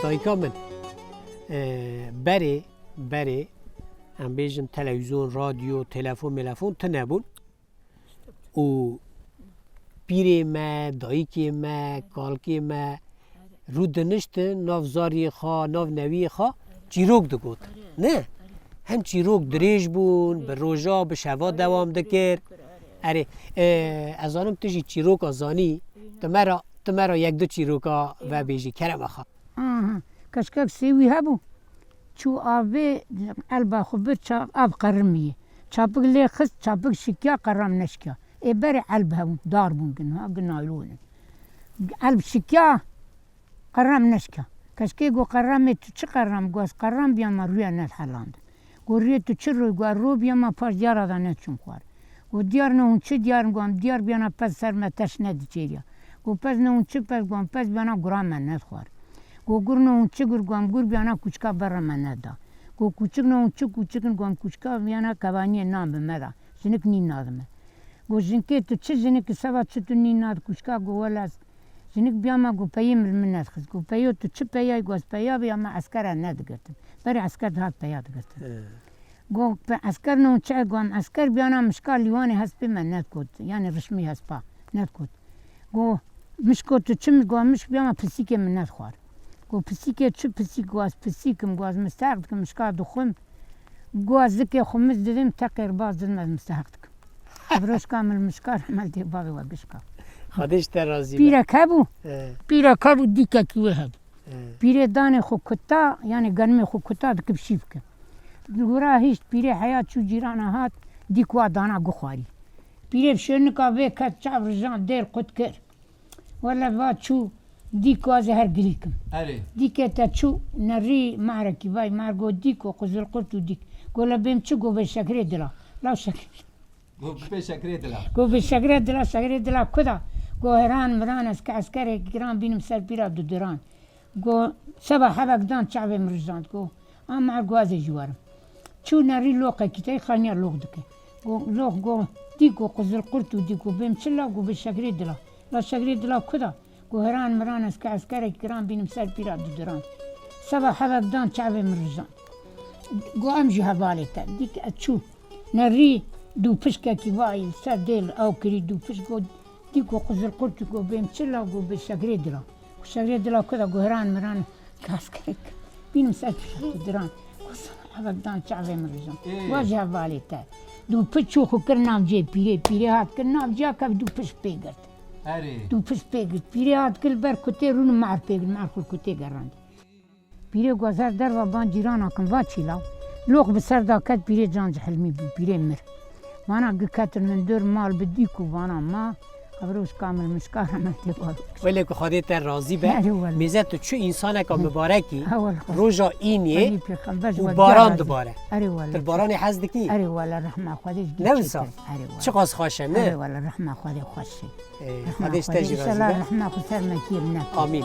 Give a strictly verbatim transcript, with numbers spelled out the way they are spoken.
Dayika min, e, berê, berê, em bêjin televîzyon, radyo, telefon, melefon tune bûn. Û pîrê me, dayikê me, kalkê me rûdiniştin nav zariyê xwe, nav newiyê xwe çîrok digot. Ne? Hem çîrok dirêj bûn, bi roja, bi şeva dewam dikir. Erê, e, ez zanim tu jî çîroka zanî, tu me re, tu me re yek du çîroka vebêjî, kerema xwe. Aha, keşkek sêwî hebû. Çû avê, elba xwe bir ça-, av qerimiyê. Çapik lê xist, çapik şikiya, qeram neşkiya. Ê berê elb hebûn, dar bûn gin, ha, gin naylon in. Elb şikiya, qeram neşkiya. Keşkê got, "Qeramê tu çi qeram?" Got, "Ez qeram biyama rûya ned helandin." Got, "Rûyê tu çi rû?" Got, "Rû biyama paş diyara da ned çûm xwar." Got, "Diyar ne hûn çi diyar?" Got, "Em diyar biyana pez ser me teş ned diçêriya." Got, "Pez ne hûn çi pez?" Got, "Em pez biyana gura me ned xwar." Got, "Gur ne hûn çi gur?" Got, "Em gur biyana kûçika berra me neda." Got, "Kûçik ne hûn çi kûçik in?" Got, "Em kûçika biyana kevaniyê nan bi me da. Jinik nîn nadi me." Got, "Jinkê tu çi jinik i, seba çi tu nîn nadi kûçika?" Got, "Wela ez jinik biyama." Got, "Peyê min, min nedixist." Got, "Peyo tu çi peya?" Got, "Ez peya biyama eskera nedigirtin." Berê esker dihat peya digirtin. He. Got, "Pe-, esker ne hûn çi?" Got, "Em esker biyana mişka lîwanê hespê me nedikot, yanî rişmî hespa nedikot." Got, "Mişko tu çi?" Got, "Mişk biyama pisîkê min nedixwar." Got, "Pisîkê çi pisîk?" Got, "Ez pisîk im." Got, "Ez misteheq dikim, mişka dixwim." Got, "Ez zikê xwe miz didim, teqê re baz didim, ez misteheq dikim." Ev rojka min mişka re mel tê bavê we gişka. Xwedê ji te razî be. Pîrek hebû. He. Pîrek hebû, dîkekî wê hebû. He. Pîrê danê xwe kuta, yanî genimê xwe kuta, dikip şîv ke. Gura hişt, pîrê heya çû cîrana hat, dîk wa dana guxwarî. Pîrê bi şênika vê ket, çav rijan, dêr qut kir. Wele va çû, dîk wa zê her gilî kim. Erê. Dîkê te çû, nerî marekî vay, mar go dîk û qizilqurt û dîk. Go le bêm çi? Go bê şekrê dila. Law şekrê. Go bê şekrê dila. Go bê şekrê dila, şekrê dila kuda? Go heran miran ez ke eskerek giran bînim ser pîra dudiran. Go seba hebek dan çavê min rijand. Go a mar go ez ê jî werim. Çû nerî loqekî tey xaniya loq dike. Go loq go dîk go qizilqurt û dîk go bêm çi la? Go bê şegrê dila. La şegrê dila kuda? Go heran miran ez ke eskerek giran bînim ser pîra dudiran. Seba hebek dan çavê min rijand. Go em jî hevalê te. Dîk ez çû. Nerî dûpişkekî vayî ser dêl ew kirî dûpişk go dîk go qizilqurt go bêm çi la? Go bê şegrê dila. Go şegrê dila kuda? Go heran miran kaskerek bînim ser pîra dudiran. Go seba hebek dan çavê min rijand. Ê. Wa jî hevalê te. Dûpiş çû xwe kir navcê pîrê. Pîrê hat kir navciya kev dûpiş pê girt. Erê. Dûpiş pê girt. Pîrê hat kir ber kutê rûn mar pê girt. Mar xwe kutê gerandî. Pîrê go ez her derva ban cîrana kim va çîla. Loq bi ser da ket, pîrê can ji hilmî bû, pîrê mir. Vana gi ketin hundir mal bi dîk û vana ma, ev roj kamil mişka re me tê bar. Wele ku Xwedê te razî be. Erê wele. Mêze tu çi însaneka mibarekî, ha wele. Roja îniyê û baran dibare. Erê wele. Tu baranê hez dikî? Erê wele, rehma Xwedê ji ne wisa? Erê wele. Çiqas xweş e, ne? Erê wele, rehma Xwedê xweş e. Ê, Xwedê ji te jî razî be. Înşallah rehma xwe ser me kêm neke. Amîn.